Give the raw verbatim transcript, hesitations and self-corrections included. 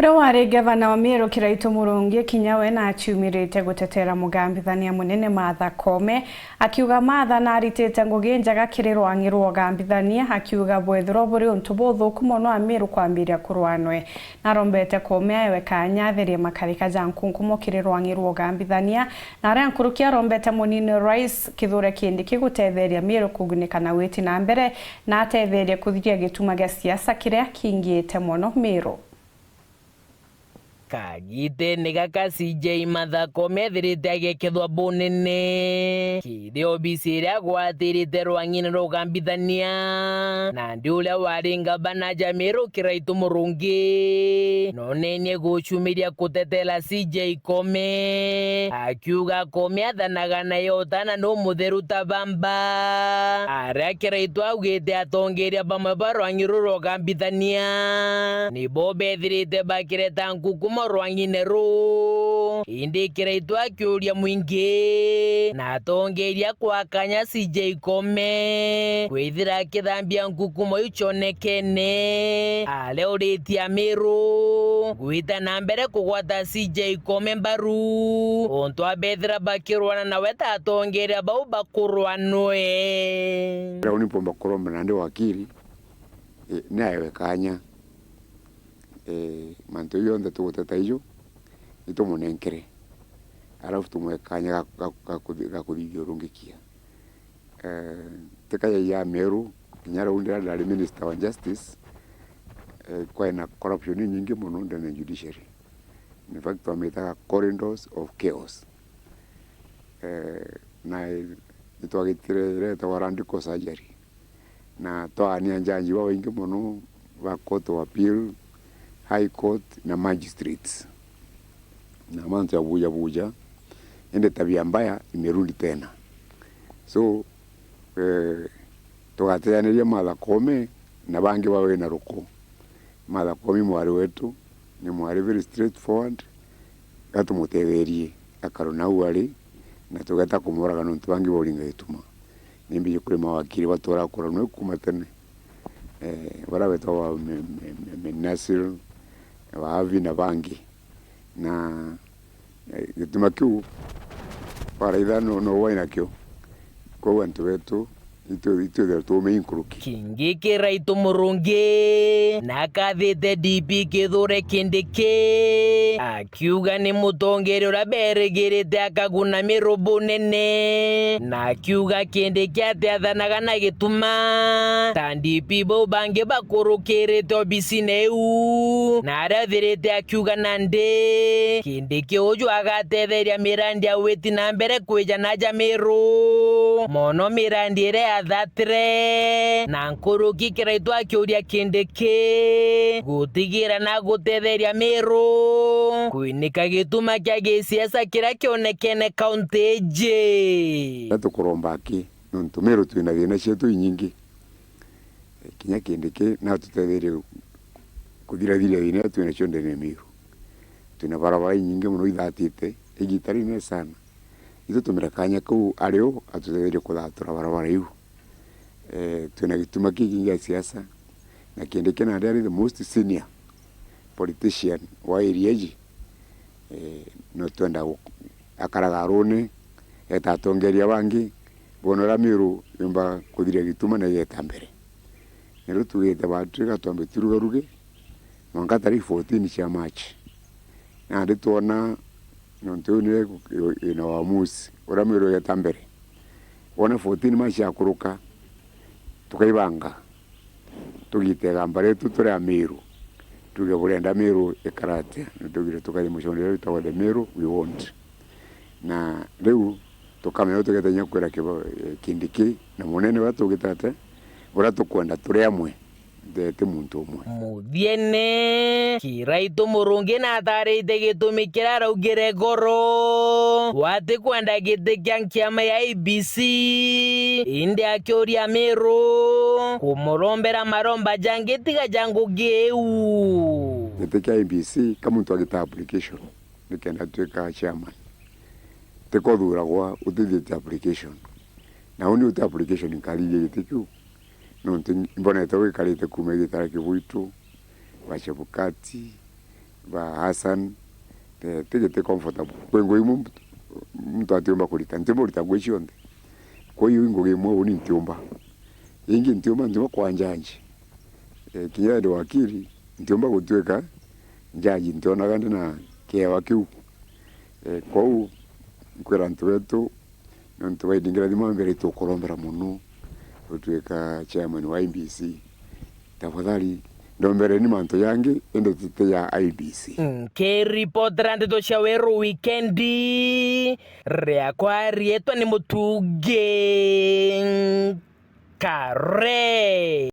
Uria wari ngavana wa Meru Kiraitu Murungi kinya we naciumirite gutetera mugambithania munene Martha Koome, akiuga Martha naritite ngugi njega kiri rwang'i rwa ugambithania, akiuga bwethirwa buri untu buthuku mono Ameru kwambiria kurwanwe. Narombete Koome aewe kanya atherie makarika ja nkunkumo kiri rwang'i rwa ugambithania, na aria nkuruki arombete munini Rais Kithure Kindiki gutetheria Meru kugunika na witi na mbere, na atetherie kuthiria gituma gia siasa kiria kingiite mono Meru. Kagitene gaka C J Martha Koome ethirite agekethwa bunene kiri obisi iria agwatirite rwang'ine rwa ugambithania, nandi uria wari ngavana ja Meru Kiraitu Murungi nonenie gucumiria kutetera C J Koome, akiuga Koome athanaga na yota na ni umutheru ta bamba. Aria Kiraitu augite atongeria bamwe ba rwang'i ruru rwa ugambithania nibo bethirite bakireta nkukumo rwang'ine ruu. Indi Kiraitu akiuria mwingi na atongeria kwa kanya C J Koome kwithira akithambia nkukumo iu cionekene, aria uritie Ameru gwita na mbere kugwata C J Koome mbaru, untu abethira bakirwana nawe ta atongeria bau bakurwanwe. Rau ni mpomba kuromba nandi wakiri, eh, naewe kanya, eh, mantu jau jonthe tuguteta iju, itumunenkere, alafu tumwe kanya ga, ga, ga kuthi-, ga kuthithia urungikia. Eh, tika ya Ameru, kinya rau ndiria ndari Minister wa Justice, eh, kwari na corruption inyingi mono ndene ya judiciary. In fact, twamitaga corridors of chaos. Eh, na nitwagitire iria itagwa radical surgery. Na twaania njanji babaingi mono ba Court of Appeal, High Court na magistrates. Na mantu ya buja buja, indi tabia mbaya imerundi tena. So, eh, tugateaniria Martha Koome na bangi ba wina ruko. Martha Koome mwari wetu, ni mwari very straightforward, gatumutetherie akarwe nau ari, na tugeta kumuraga nontu bangi bauringa gituma. Ni mbiji kuri mawakiri baturaga kuranwa kuma tene, eh, baria betagwa ba Me-, Me-, Me-, Me-, Nasir, ba Avi na bangi. Na, eh, gituma kiu waraitha no, no wai nakio. Kwou antu betu, itu, itwithira tuumei nkuruki. Kingi Kiraitu Murungi na akathite D P Kithure Kindiki, akiuga ni mutongeria uria berigirite akaguna Meru bunene, na akiuga Kindiki atiathanaga na gituma ta D P bau bangi bakurukirite obisine iu, na aria ethirite akiuga nandi Kindiki uju agatetheria mirandi ya witi na mbere kwija na ja Meru, mono mirandi iria yathatire, na nkuruki Kiraitu akiuria Kindiki gutigira na gutetheria Meru kwinika gituma kia gisiasa kiria kionekene kaunti iji. Riria tukuromba aki, nontu Meru twina thina cietu inyingi. Eh, kinya Kindiki natutetherie kuthirathiria thina iria twina cio ndene ya Meru. Twina barabara inyingi mono ithatite igita rinene sana. Itutumire kanya kau ari o atutetherie kuthatura barabara iu. Eh, twina gituma kikingi gia siasa, na Kindiki nandi ari the most senior politician wa area iji. Eh, no twenda gu-, akaraga arune, eta atongeria bangi, bona uria Meru yumba kuthiria gituma na igeta mbere. Nirio tugite batwi gatwambe turugaruge, mwanka tariki fourteen cia March. Nandi twona nontu iu niyo iku-, i-, ina uamuzi, uria Meru igeta mbere. Wona fourteen March yakuruka, tukaibanga. Tugite igamba rietu turi Ameru, tuge burenda Meru ikara atia, na tugire tukaria mucondo uria witagwa the Meru we want. Na riu tukamenya uria tugete kinya kwira kibo-, eh, Kindiki na munene uria tugite atia, uria tukwenda turi amwe, the, ti muntu umwe. Muthiene, Kiraitu Murungi natarite gitumi kiria araugire goro, we atikwenda giti kia nkiama ya I E B C, indi akiuria Meru kumurombera maromba jangi tiga ja ngugi iu. Giti kia I E B C, ka muntu agita application nikenda atuika chairman, tikothuragwa utithite application. Na uni uti application nkathithia giti kiu, nontu mbonete wikarite kuuma igita ria Kibuitu, wa Chebukati, Ba Hassan, eh, ti giti comfortable. Kwi ngugi imwe muntu, muntu atiumba kurita, ntiumba kurita ngugi cionthe. Kwa hiyo ngugi imwe uni ntiumba. Ingi ntiumba, ntiumba kwa njaji. Eh, kinya ndi wakiri, ntiumba gutuika njaji, ntionaga ndi na kiewa kiu. Eh, kwou nkwira antu betu, nontu bwa idingira thima mbere, tukurombera mono utuika chairman wa I B C. Tafadhali, ndombereni mantu jangi, indi ti, ti ya I B C. Nkiripotera ndeto cia Weru Wikendi, riakwa riitwa ni Mutungi Kare.